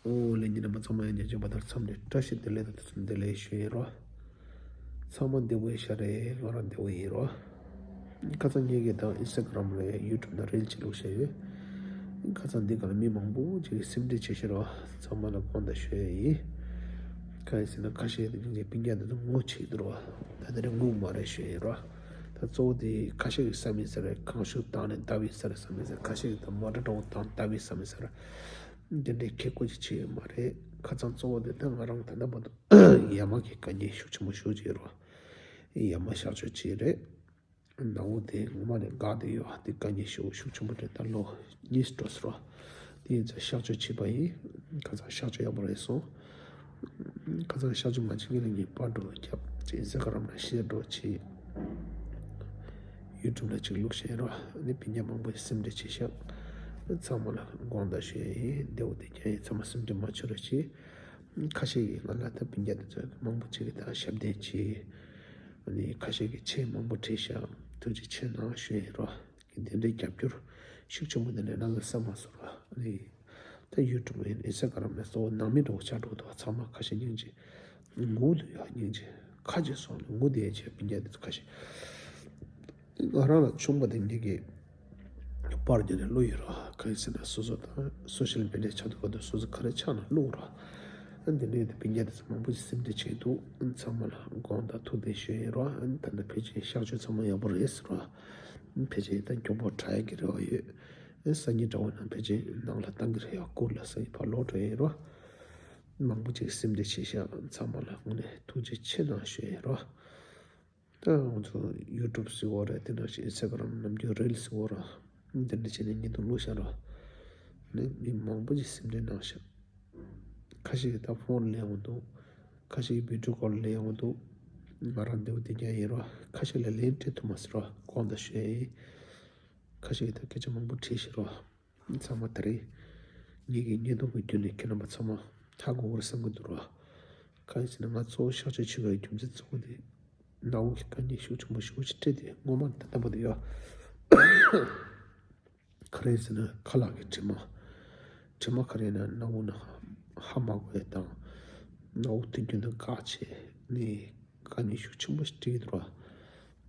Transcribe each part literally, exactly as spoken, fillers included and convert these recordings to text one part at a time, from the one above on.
ཨོ་ལེ། ཉིན་རིམ་པ་ཚང་མ་ཡང་ཉན་ཅན་པ་དང་འཚམས་འདྲི་བཀྲ་ཤིས་བདེ་ལེགས་དང་དུས་གསུམ་བདེ་ལེགས་ཞུ་ཡིན་རོ། ཚང་མ་བདེ་པོ་ཡིན་ཤག་རེད། ང་རང་བདེ་པོ་ཡིན་རོ། ཁ་སང་ངེད་ཀྱི་དང་ཨིན་སྟ་གྷི་རམ་རེད། ཡུ་ཊུབ་ནང་རིལ་ཅིག་བླུགས་བཞག་ཡོད། ཁ་སང་འདི་ག་ལ་མི་མང་པོ་ཅིག་གིས་སེམས་ཁྲལ་བྱེད་ཤག་རོ། ཚང་མ་ལ་དགོངས་དག་ཞུ་ཡ་ཡིན། གང་ཡིན་ཟེར་ན་ཁ་ཤས་ཀྱིས་སྤུན་ཀྱག་འདི་ཚོ་ངོ་ཕྱེ་འདུག་རོ། ད་དེ་རིང་ངུ་མ་རེད་ཞུ་ཡིན་རོ། ད་གཙོ་བོ་དེ་ཁ་ཤས་ཀྱིས་བསམ་ཡིན་ས་རེད། གངས་ཤུགས་བཏང་ནས་བརྡབས་ཡིན་ས་རེད་བསམ་ཡིན་ས་རེད། ཁ་ཤས་ཀྱིས་ད་མོ་ཊ་འདྲ་བོ་བཏང་བརྡབས་ཡིན་བསམ་ཡིན་ས་རེད། འདི་འདྲའི་ཁེ་ཀོ་ཅིག་བྱས་ཡོད་མ་རེད། ཁ་སང་གཙོ་བོ་དེ་ད་ང་རང་ད་ལྟ་བར་དུ་ཡ་མ་གི་དཀའ་ངལ་ཤུགས་ཆེན་པོ་ཞེ་པོ་ཅིག་ཡོད་རེད་བ། ཡ་མ་གཤག་བཅོས་བྱས་རེད། ནང་བོ་དེ་ངོ་མ་ནས་འགག་བསྡད་ཡོད། དེ་དཀའ་ངལ་ཞེ་པོ་ཤུགས་ཆེན་པོ་རེད། ད་ལོ་གཉིས་འགྲོ་སོང་རེད་བ། དེ་ཡིན་ཙང་གཤག་བཅོས་བྱས་པ་ཡིན། ཁ་སང་གཤག་བཅོས་ཡག་པོ་རེད་སོང་། ཁ་སང་གཤག་བཅོས་མ་བྱེད་སྔོན་ལ་ངས་པར་འདྲ་བོ་བརྒྱབ། ཅིག་ཨིན་སྟ་གྷི་རམ་ལ་ཤེར་འདྲ་བོ་བྱས། ཡུ་ཊུབ་ལ་ཅིག་བླུགས་བཞག་ཡིན་རོ། ཨ་ནི་སྤུན་ཀྱག་མང་པོ་ཞིག་སེམས་ཁྲལ་བྱས་ཤག། ཚང་མ་ལ་དགོངས་དག་ཞུ་ཡ་ཡིན། བདེ་པོ་བདེ་རྐྱང་ཡིན། ཚང་མ་སེམས་ཁྲལ་མ་བྱེད་རོགས་བྱེད། ཁ་ཤས་ཀྱིས་ང་ལ་ད་སྤུན་ཀྱག་དེ་ཚོ་མང་པོ་ཅིག་གིས་ད་ཞབས་འདེགས་བྱས། ཨ་ནི་ཁ་ཤས་ཀྱིས་མཆན་མང་པོ་བྲིས་ཤག། ཐུགས་རྗེ་ཆེ་གནང་ཞུ་ཡ་ཡིན་རོ། འདི་འདྲའི་རྒྱབ་སྐྱོར་ཤུགས་ཆེན་པོ་འདི་འདྲ་གནང་གི་བསམ་མ་སོང་ར། ཨ་ནི་ད་ཡུ་ཊུབ་ཡིན། ཨིན་སྟ་གྷི་རམ་ནས་གཙོ་བོ་ནང་མི་འདྲ་བོ་ཆགས་འགྲོ་འདུག། ཚང་མ་ཁ་ཤས་སྙིང་རྗེ། ངུ་འདུག་ཡ། སྙིང་རྗེ། ཁ་རྗེ་སོང་ནས་ངུ་བསྡད་བྱས་སྤུན་ཀྱག་འདི་ཚོ་ཁ་ཤས། ང་རང་ལ་ཆུང་པ་དེ་ངེད་ཀྱིས་པར་བརྒྱབ་ནས་བླུགས་ཡོད་ར། གང་ཡིན་ཟེར་ན་སོ་སོ་དང་སོ་ཤལ་མི་ཌི་ཡ་ཆགས་འདུག་ག་འདུག། སོ་སོ་ག་རེ་ཆགས་ན་བླུགས་ར། ཨ་འདི་འདྲའི་དེ་སྤུན་ཀྱག་དེ་ཚོ་མང་པོ་ཞིག་སེམས་ཁྲལ་བྱས་འདུག། ཚང་མ་ལ་དགོངས་དག་ཐུགས་བདེ་ཞུ་ཡིན་ར། ཨ་ད་ལྟ་ཕལ་ཆེར་གཤག་བཅོས་ཚང་མ་ཡག་པོ་རེད་ཟེར་ར། ཕལ་ཆེར་ད་མགྱོགས་པོ་དྲག་ཡག་གི་རེ་བ་ཡོད། ཨེ་སང་ཉིན་དྲ་བ་ནང་ཕལ་ཆེར་ནང་ལ་བཏང་གི་རེད་ཡ། གུར་ལ་སང་ཉིན་ཕར་ལོག་འགྲོ་ཡིན་ར། མང་པོ་ཅིག་སེམས་ཁྲལ་བྱས་ཤག། ཚང་མ་ལ་དངོས་གནས་ཐུགས་རྗེ་ཆེ་གནང་ཞུ་ཡིན་ར། ད་ང་ཚོ་ཡུ་ཊུབ་ཟེར་བ་རེད། དེ་ནང་བཞིན་ཨིན་སྟ་གྷི་རམ་ནམ་རྒྱུན་རིལ་ཟེར་བ་ར། འདི་འདྲ་བྱས་ནས་བརྙན་ཐུང་བླུགས་ཤག་ར། ནི་མི་མང་པོ་ཅིག་སེམས་ཁྲལ་གནང་ཤག། ཁ་ཤས་ཀྱིས་ད་ཕོན་ལེན་འོང་འདུག། ཁ་ཤས་ཀྱིས་བི་ཌི་ཡོ་ཀོལ་ལེན་འོང་འདུག། ང་རང་བདེ་པོ་བདེ་རྐྱང་ཡིན་ར། ཁ་ཤས་ལ་ལན་སྤྲད་ཐུབ་མ་སོང་ར། དགོངས་དག་ཞུ་ཡ་ཡིན། ཁ་ཤས་ཀྱིས་ད་སྐད་ཆ་མང་པོ་དྲིས་ཤག་ར། ཚང་མ་ད་རེས་ངེད་ཀྱི་བརྙན་ཐུང་གི་བརྒྱུད་ནས་ཁྱེད་རྣམ་པ་ཚང་མ་ཧ་གོ་གི་རེད་བསམ་གྱི་འདུག་ར། གང་ཡིན་ཟེར་ན་ང་གཙོ་བོ་གཤག་བཅོས་བྱེད་དགོས་རྒྱུ་མཚན་གཙོ་བོ་དེ་སྣ་བུག་གི་དཀའ་ངལ་ཤུགས་ཆེན་པོ་ཞེ་པོ་ཅིག་འཕྲད་དེ། སྔོན་མ་ད་ལྟ་བར་དུ་ཡོད། ག་རེ་ཟེར་ན་ཁ་ལག་གི་དྲི་མ། དྲི་མ་ག་རེ་ན་སྣ་བུག་ན་ཧ་མ་གོ་ཡ་དང་། སྣ་བུག་ཐུག་རྒྱུ་ན་འགག་བྱས་ནས་དཀའ་ངལ་ཤུགས་ཆེན་པོ་ཞིག་འཕྲད་ཀྱི་འདུག་ར།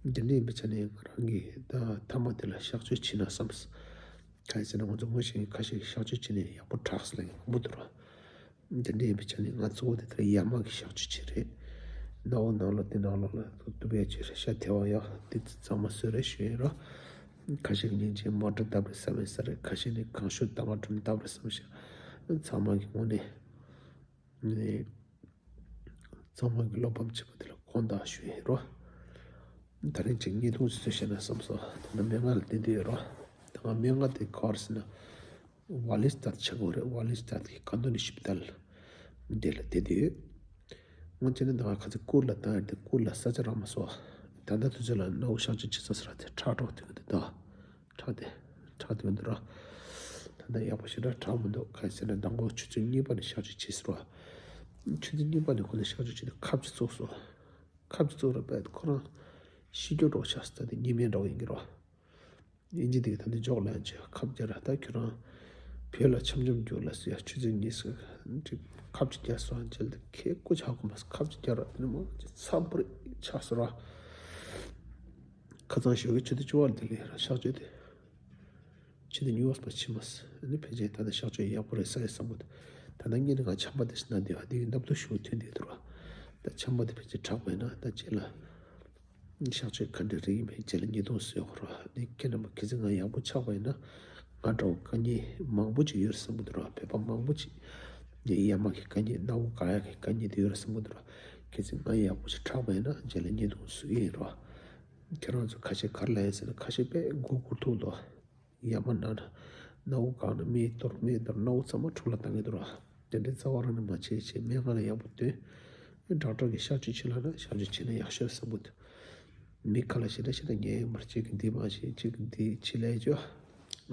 འདི་འདྲ་ཡིན་པའི་ཆ་ནས་ང་རང་གིས་ད་མཐའ་མ་དེ་ལ་གཤག་བཅོས་བྱས་ན་བསམས། གང་ཡིན་ཟེར་ན་ང་ཚོ་ངོ་ཤེས་མཁན་ཁ་ཤས་ཀྱིས་གཤག་བཅོས་བྱས་ནས་ཡག་པོ་དྲག་ཟེར་ལབ་མཁན་མང་པོ་འདུག་ར། འདི་འདྲ་ཡིན་པའི་ཆ་ནས་ང་གཙོ་བོ་དེ་ལྟར་ཡ་མ་གི་གཤག་བཅོས་བྱས་རེད། སྣ་བུག་ནང་ལོགས་དེ་ནང་ལོགས་ལ་དུ་དུ་བས་ཅིག་རེད་ཤག། དེ་བ་ཡ་དེ་ཚོ་ཚང་མ་བཟོས་རེད་ཞུ་ཡིན་ར། ཁ་ཤས་ཀྱིས་སྙིང་རྗེ་མོ་ཊ་བརྡབས་རེད་བསམ་ཡིན་ས་རེད། ཁ་ཤས་ནི་གངས་ཤུགས་བཏང་བ་འགྲོ་བརྡབས་རེད་བསམ་ཤག། ཚང་མ་གི་ངོས་ནས་ནི་ཚང་མ་གི་བློ་ཕམ་བྱེད་པ་དེ་ལ་དགོངས་དག་ཞུ་ཡིན་རོ། ད་རིང་ཅིག་བརྙན་ཐུང་ཞིག་བཟོས་བཞག་ན་བསམ་སོང་། ད་ལྟ་སྨན་ཁང་ལ་བསྡད་བསྡད་ཡོད་རོ། ད་ང་སྨན་ཁང་དེ་ག་པར་ཟེར་ན་ཝ་ལི་སི་ཏཱད་ཆགས་ཀྱི་ཡོད་རེད། ཝ་ལི་སི་ཏཱད་ཀྱི་ཀ་འདོ་ནི་ཧོ་སི་པི་ཏལ་འདི་ལ་བསྡད་བསྡད་ཡོད། སྔོན་ཆད་ནས་ད་ང་ཁ་ཚ་གུར་ལ་བཏང་ཡོད་དེ། གུར་ལ་ས་ཆ་རག་མ་སོང་། ད་ལྟ་དུས་ཚོད་ལ་སྣ་བུག་གཤག་བཅོས་བྱེད་ས་ཟེར་བ་དེ་ཁྲག་དྲག་ཐོན་གྱི་འདུག་ད། ཁྲག་དེ་ཁྲག་དེ་མི་འདུག་ར། ད་ལྟ་ཡག་པོ་ཞེ་དྲག་ཁྲག་མི་འདུག། གང་ཡིན་ཟེར་ན་མདང་དགོང་ཆུ་ཚོད་གཉིས་པ་ནས་གཤག་བཅོས་བྱས་སོང་ར། ཆུ་ཚོད་གཉིས་པ་ནས་ཁོ་ལ་གཤག་བཅོས་བྱས་ཏེ་ཁབ་ཅིག་བཙུགས་སོང་། ཁབ་ཅིག་བཙུགས་ར་བས་ཁོ་རང་ཤི་རྒྱུ་འདྲ་བོ་ཆགས་སོང་། ད་དེ་ཉི་མའི་འདྲ་བོ་ཡིན་གྱི་ར། ཨིན་ཇི་དེ་གིས་ད་འདི་འཇོག་ལ་ཡང་བྱས་ཁབ་རྒྱག་ར། ད་ཁྱོད་རང་བོད་ལ་འཆམ་འཆམ་རྒྱུགས་ལ་ཟེར་ཡ། ཆུ་ཚོད་གཉིས་སུ་ཁབ་ཅིག་རྒྱག་སོང་། རྗེས་ལ་ཁེ་ཀོ་ཆག་གོ་མ་སོང་། ཁབ་ཅིག་རྒྱག་ར། དེ་ནས་མ་ཚ་པོ་རེ་ཆགས་སོང་ར། ཁ་སང་ཞོགས་ཀའི་ཆུ་ཚོད་བཅུ་པ་ལ་དེ་ལས་ར་གཤག་བཅོས་དེ། ཆུ་ཚོད་གཉིས་པ་ཕྱིན་མ་སོང་། ཨ་ནི་ཕལ་ཆེར་ད་ལྟ་གཤག་བཅོས་ཡག་པོ་རེད་ས་རེད་བསམ་གི་འདུག། ད་ལྟ་ངས་ནི་ང་ཆམ་པ་དེ་ཞིག་ན་འདི་བ་འདི་གི་སྣབས་ཐུག་ཞུ་ཐོན་འདི་འདུག་ར། ད་ཆམ་པ་དེ་ཕལ་ཆེར་དྲག་པ་ཡིན་ན་ད་རྗེས་ལ་གཤག་བཅོས་ག་འདྲ་རེད་ཡིན་མིན་རྗེས་ལ་བརྙན་ཐུང་བཟོས་ཡོད་ར། ཨ་ནི་ཁྱེད་རྣམ་པ་གལ་སྲིད་ང་ཡག་པོ་ཆགས་པ་ཡིན་ན་ང་འདྲ་བོ་དཀའ་ངལ་མང་པོ་ཅིག་ཡོད་རེད་བསམ་གི་འདུག་ར། བོད་པ་མང་པོ་ཅིག་ངའི་ཡ་མ་གི་དཀའ་ངལ་སྣ་བུག་འགག་ཡག་གི་དཀའ་ངལ་དེ་ཡོད་རེད་བསམ་གི་འདུག་ར། གལ་སྲིད་ང་ཡག་པོ་ཅིག་དྲག་པ་ཡིན་ན་རྗེས་ལ་བརྙན་ཐུང་བཟོ་གི་ཡིན་ར། ཁྱེད་རང་ཚོ་ཁ་ཤས་ག་རེ་ལབ་ཡིན་ཟེར་ན་ཁ་ཤས་དཔེ་མགོ་སྒུར་ཐུབ་འདུག། ཡ་མ་ན་ན་སྣ་བུག་འགག་ན་མིག་གཏོར་མིག་གཏོར་སྣ་བུག་ཚང་མ་འཁྲུག་ལ་བཏང་གི་འདུག་ར། དེ་འདྲའི་རྩ་བ་རང་ནས་མ་བྱེད་བྱེད་སྨན་ཁང་ལ་ཡག་པོ་སྟོན། ཌོག་ཊར་གྱིས་གཤག་བཅོས་བྱེད་ལབ་ན་གཤག་བཅོས་བྱེད་ན་ཡག་ཤོས་བསམ་གི་འདུག། མི་ཁ་ལ་ཞེ་དྲག་ཞེ་དྲག་ཉན་ཡོད་མ་རེད། གཅིག་གིས་འདི་མ་བྱེད་གཅིག་གིས་འདི་བྱེད་ལབ་ཡོད་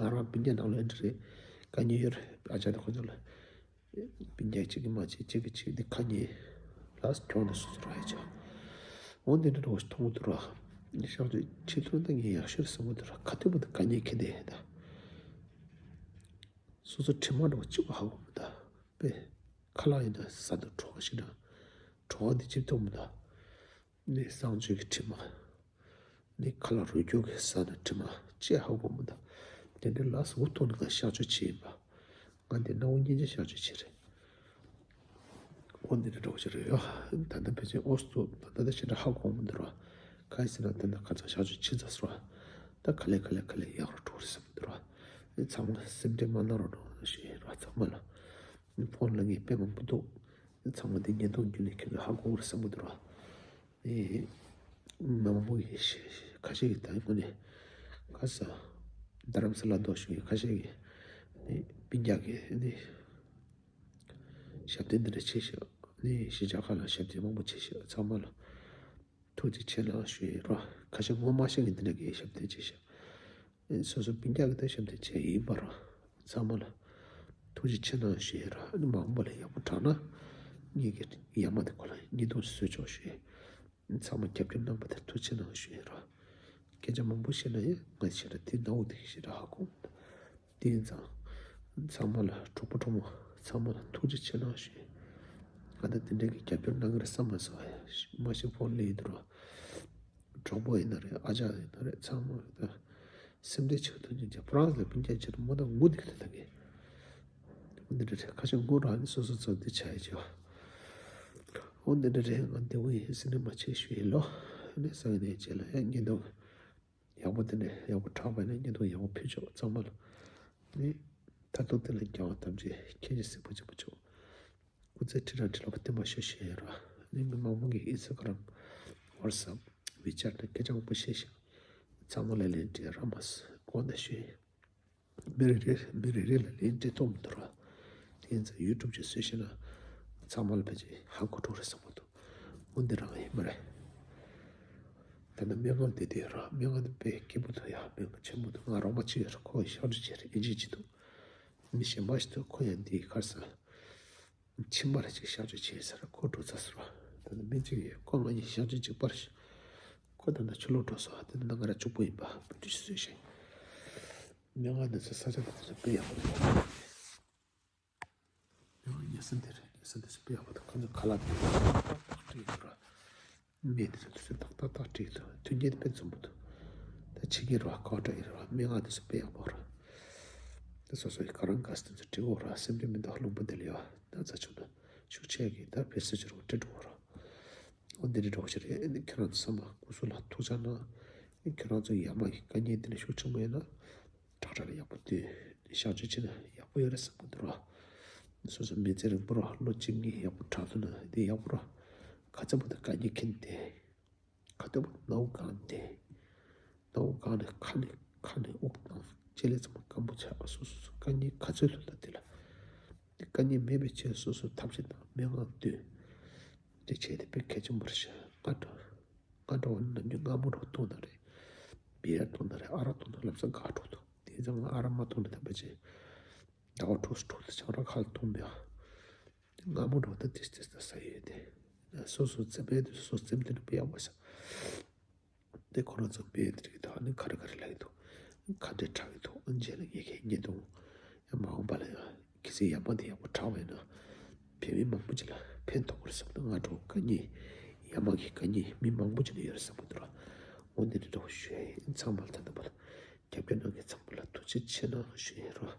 ཅོ། ང་རང་སྤུན་ཀྱག་ནང་ལ་འདི་རེད། དཀའ་ངལ་ཡོད་རེད། ཨ་ཅག་དེ་ཁོ་ཚོ་ལ། སྤུན་ཀྱག་གཅིག་གིས་མ་བྱེད་གཅིག་གིས་གཅིག་འདི་ཁ་ཉན། ལགས་སོ་གྱོང་དེ་སོ་སོ་རག་ཡ་ཆགས། འོ་འདི་འདྲ་འདྲ་བོ་ཞིག་མཐོང་གི་འདུག་ར། ཤག་ཅིག་ཁྱེད་ཚོ་ད་ངས་ཡག་ཤོས་རེད་བསམ་གི་འདུག་ར། ག་དུས་བར་དུ་དཀའ་ངལ་འཁྱེར་བསྡད་ཡིན་ད། སོ་སོ་དྲི་མ་འདྲ་བོ་གཅིག་པོ་ཧ་གོ་མི་འདུག་པས། ཁ་ལག་ཡིན་ན་ཟ་དུས་བྲོ་བ་ཞིག་དང་། བྲོ་བ་འདི་ཅིག་མཐོང་མི་འདུག་ནི་གསང་སྤྱོད་ཀྱི་དྲི་མ། ནི་ཁ་ལག་རོལ་རྒྱུག་གི་ཟ་ན་དྲི་མ་ཅེས་ཧ་གོ་མི་འདུག་དེ་འདྲའི་ལ་སོགས་ཐོག་ནས་ང་གཤག་བཅོས་བྱས་ཡིན་པ། ང་འདི་སྣང་བ་སྙིང་རྗེ་གཤག་བཅོས་བྱས་རེད། འོ་འདི་འདྲ་འདྲ་བོ་ཞིག་རེད་ཡ། ད་ལྟ་ཕལ་ཆེར་ཨོ་སི་ཏོ་ད་ལྟ་ད་ཞེ་དྲག་ཧ་གོ་མི་འདུག་ར། གང་ཡིན་ཟེར་ན་ད་ལྟ་ཁ་སང་གཤག་བཅོས་བྱས་ཚར་སོང་ར། ད་ག་ལེ་ག་ལེ་ག་ལེ་ཡག་རུ་འགྲོ་རེད་བསམ་གྱི་འདུག་ར། ཨེ་ཚང་མ་སེམས་ཁྲལ་མ་གནང་རོགས་གནང་ཞུ་ཡིན་ར། ཚང་མ་ལ། ཕོན་ལ་ངས་དཔེ་མང་པོ་འདུག་ཨེ་ཚང་མ་འདི་བརྙན་ཐུང་བརྒྱུད་ནས་ཁྱོད་ཚོ་ཧ་གོ་གི་རེད་བསམ་གྱི་འདུག་ར། ཨེ། མང་པོ་ཡིན་ཤག་ཁ་ཤས་ཀྱིས་ད་དངོས་གནས་ཁ་སང་རྡ་རམ་ས་ལ་འདུག་ཞུ་ཡིན། ཁ་ཤས་ཀྱིས་ནི་སྤུན་ཀྱག་གིས་ནི་ཞབས་བརྟན་འདི་འདྲ་བྱས་ཤག་ནི་གཞིས་ཆགས་ཁག་ལ་ཞབས་བརྟན་མང་པོ་བྱས་ཤག་ཚང་མ་ལ་ཐུགས་རྗེ་ཆེ་གནང་ཞུ་ཡིན་ར། ཁ་ཤས་ངོ་མ་ཤེས་མཁན་འདི་འདྲ་གིས་ཞབས་བརྟན་བྱས་ཤག་སོ་སོ་སྤུན་ཀྱག་གིས་ད་ཞབས་བརྟན་བྱས་ཡིན་པ་ར། ཚང་མ་ལ་ཐུགས་རྗེ་ཆེ་གནང་ཞུ་ཡིན་ར། ཨ་ནི་མ་འོངས་པ་ལ་ཡག་པོ་དྲག་ན་ངེད་ཀྱིས་ཡར་མར་དེ་ཁོ་ལ་བརྙན་ཐུང་བཟོས་ཆོག་ཞུ་ཡིན། ཚང་མ་རྒྱབ་སྐྱོར་གནང་པ་དེ་ཐུགས་རྗེ་ཆེ་གནང་ཞུ་ཡིན་ར། སྐད་ཆ་མང་པོ་བཤད་ན་ཡང་ང་ཞེ་དྲག་དེ་སྣང་བ་དེ་ཞེ་དྲག་ཧ་གོ། དེ་ཡིན་ཙང་ཚང་མ་ལ་གྲོགས་པོ་གྲོགས་མོ་ཚང་མ་ལ་ཐུགས་རྗེ་ཆེ་གནང་ཞུ་ཡིན། ང་ད་དེ་འདྲའི་གི་རྒྱབ་སྐྱོར་གནང་གི་རེད་བསམ་མ་སོང་། མ་གཞི་ཕོན་ལས་ཡིན་འདུག་ར། གྲོགས་པོ་ཡིན་ན་རེད། ཨ་ཅག་ཡིན་ན་རེད། ཚང་མ་རེད། ད་སེམས་ཁྲལ་བྱེད་ཐུབ་མཁན་གྱི་ཕོ་རང་ལ་སྤུན་ཀྱག་བྱེད་དུ་མོ་དང་ངུ་འདུག་ད་ལྟ་གི། འདི་འདྲ་རེད། ཁ་ཤས་ངུ་ར་ནི་སོ་སོ་ཚོ་འདི་བྱ་ཡི་བྱ་བ། འོ་འདི་འདྲ་རེད། ང་འདི་འུ་ཡིན་སེམས་ཁྲལ་མ་བྱེད་ཞུ་ཡིན་ལོ། ནི་སང་ཉིན་རྗེས་ལ་ཡང་བརྙན་ཐུང་ཡག་པོ་དེ་འདྲ་ཡག་པོ་དྲག་པ་ཡིན་ན་བརྙན་ཐུང་ཡག་པོ་ཕུལ་ཆོག་ཚང་མ་ལ། ནི་མཐར་ཐུག་དེ་ལ་རྒྱལ་བ་ཐམས་ཅད་མཁྱེན་ཅིང་གཟིགས་པ་ཆེན་པོ་མཆོག་སྐུ་ཚེ་ཁྲི་ཕྲག་ཁྲི་ལོ་བརྟན་པར་ཤོག་ཞུ་ཡིན་ར། ནི་མི་མང་པོ་གིས་ཨིན་སི་ཊ་གྷི་རམ་ཝ་ཊི་སེབ་ཝི་ཆེ་ཊི་ནང་སྐད་ཆ་མང་པོ་བཤད་ཤག་ཚང་མ་ལ་ལན་འདྲི་ར་མ་སོང་། དགོངས་དག་ཞུ་ཡིན། མི་རེ་རེ་མི་རེ་རེ་ལ་ལན་འདྲི་ཐུབ་མི་འདུག་ར། དེ་ཡིན་ཙང་ཡུ་ཊུབ་ཅིག་བཟོས་ཤེ་ན་ཚང་མ་ལ་ཕལ་ཆེར་ཧ་གོ་འགྲོ་རེད་བསམ་གྱི་འདུག་འོ་འདི་རང་ཡིན་པ་རེད། ད་ནི་སྨན་ཁང་དེ་དུས་ར། སྨན་ཁང་དེ་དཔེ་སྐྱིད་པོ་འདུག་ཡ། སྨན་ཁང་ཆེན་པོ་འདུག་ང་རོགས་པ་གཅིག་ཡོད་ར། ཁོ་གཤག་བཅོས་བྱས་ར། ཨིན་ཇི་བྱེད་འདུག་མི་གཞན་པ་ཞིག་འདུག་ཁོ་ཡང་འདིའི་ཁར་ས་མཆིན་པ་ར་ཅིག་གཤག་བཅོས་བྱས་ཟེར་ར། ཁོ་འགྲོ་ཚར་སོང་ར། ད་ནི་སྨན་གཅིག་ཡོད། ཁོ་ང་གཉིས་གཤག་བཅོས་གཅིག་པར་ཤོག་ཁོ་ད་ནི་ཕྱི་ལོགས་འགྲོ་སོང་། དེ་ནི་ང་རང་གཅིག་པུ་ཡིན་པ་བུ་ཕྲུག་ཞིག་བཟོས་ཤིང་། སྨན་ཁང་འདི་ཚོ་ས་ཆ་འདི་ཚོ་དཔེ་ཡག་པོ་འདུག་སྨན་ཁང་ཉལ་ས་འདི་རེད། ཉལ་ས་འདི་ཚོ་དཔེ་ཡག་པོ་འདུག་ཁོ་ཚོ་ཁ་ལག་འདི་ཏག་ཏག་བྲིས་འདུག་ར། སྨན་འདི་ཚོ་དུས་ཚོད་ཏག་ཏག་ཏག་བྲིས་འདུག་མཐུན་རྐྱེན་དཔེ་འཛོམས་པོ་འདུག་ད་ཕྱི་རྒྱལ་ར་ཁོ་འདྲ་ཡིན་ར། སྨན་ཁང་འདི་ཚོ་དཔེ་ཡག་པོ་ར། ད་སོ་སོ་ཡི་ག་རང་ག་ས་འདི་ཚོ་བྲིས་འོ་ར། སེམས་ཁྲལ་མི་འདུག་ལུང་པ་འདི་ལ་ཡོད། ད་ཚ་ཆུང་ན་ཤུགས་ཆེ་གི་ད་བེད་སྤྱོད་བྱེད་རོགས་སྤྲད་འགྲོ་ར། འོ་འདི་འདྲ་འདྲ་བོ་ཞིག་རེད། ཨ་ནི་ཁྱེད་རང་ཚོ་ཚང་མ་སྐུ་གཟུགས་ལ་ཐུགས་ཅག་གནང་། ཨ་ནི་ཁྱེད་རང་ཚོ་ཡ་མ་ཡི་དཀའ་ངལ་འདི་ལ་ཤུགས་ཆེན་པོ་ཡོད་ན་དྲག་དྲག་ལ་ཡག་པོ་སྡོད། གཤག་བཅོས་བྱས་ན་ཡག་པོ་ཡོད་རེད་བསམ་གྱི་འདུག་ར། སོ་སོ་མི་ཚེ་རིང་པོ་ར་ལོ་གཅིག་གཉིས་ཡག་པོ་དྲག་ཐུབ་ན་འདི་ཡག་པོ་ར། ག་ཚོད་པོ་དང་དཀའ་ངལ་འཁྱེར་ཏེ། ག་ཚོད་པོ་ནའུ་གང་ཏེ། ནའུ་གང་ནས་ཁ་ནས་ཁ་ནས་དབུགས་བཏང་། ལྕེ་ལེ་ཚང་མ་སྐམ་པོ་ཆགས། སོ་སོ་སོ་དཀའ་ངལ་ག་ཚོད་ཐུབ་ན་དེ་ལ། དེ་དཀའ་ངལ་མེད་པའི་ཆེད་སོ་སོ་ཐབས་ཤེས་དང་སྨན་ཁང་བསྟུན། དེ་བྱས་ཏེ་དཔེ་གལ་ཆེན་པོ་རེད་ཤག་ང་འདྲ་ང་འདྲ་བ་ནི་ནམ་རྒྱུན་མངར་མོ་འདྲ་བཏུང་ན་རེད། བི་ཡར་བཏུང་ན་རེད། ཨ་རག་བཏུང་ན་ལམ་སང་དགའ་འགྲོ་འདུག་དེ་ཙང་ང་ཨ་རག་མ་བཏུང་ན་ད་ཕལ་ཆེར་ཟླ་བ་དྲུག་དྲུག་ལ་ཆང་རག་ཁ་ལ་འཐུང་མེད། མངར་མོ་འདྲ་བ་ད་ཏིས་ཏིས་ད་ཟ་ཡི་ཡོད་དེ། སོ་སོ་རྩེད་མོ་དེ་སོ་སོ་རྩེད་མོ་དེ་འདྲ་དཔེ་ཡག་པོ་ཤག་དེ་ཁོ་རང་ཚོ་དཔེ་དེ་རིགས་དང་ནི་ག་རེ་ག་རེ་ལབ་ཀྱི་འདུག་ག་འདྲས་དྲག་གི་འདུག་ཨ་ནི་རྗེས་ལ་ངས་ཁྱེད་བརྙན་ཐུང་ཡང་མ་འོངས་པ་ལ་ཡང་གལ་སྲིད་ཡ་མ་དེ་ཡག་པོ་དྲག་པ་ཡིན་ན་བོད་མི་མང་པོ་ཅིག་ལ་ཕན་ཐོགས་པ་རེད་བསམ་འདུག་ང་འདྲ་བོ་དཀའ་ངལ་ཡ་མ་གི་དཀའ་ངལ་མི་མང་པོ་ཅིག་ལ་ཡོད་རེད་བསམ་གྱི་འདུག་ར། འོ་འདི་འདྲ་འདྲ་བོ་ཞུ་ཡ་ཡིན། ཚང་མ་ལ་ད་ལྟ་བར་རྒྱབ་སྐྱོར་གནང་མཁན་ཚང་མ་ལ་ཐུགས་རྗེ་ཆེ་གནང་ཞུ་ཡ་ཡིན་ར།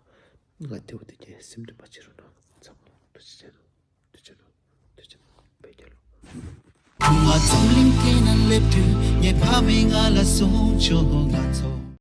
ང་དེ་བ་དེ་ཀྱང་སེམས་ཁྲལ་མ་བྱེད་རོགས་གནང་། ཚང་མ་ལ་ཐུགས་རྗེ་ཆེ་གནང་། ཐུགས་རྗེ་གནང་། ཐུགས་རྗེ་གནང་། བོད་རྒྱལ་ལོ། ཁུ་མ་འཛམ་གླིང་སྟེང་ན་སླེབས་དུས་ངའི་ཕ་མས་ང་ལ་གསུངས་བྱུང་། ང་ཚོ་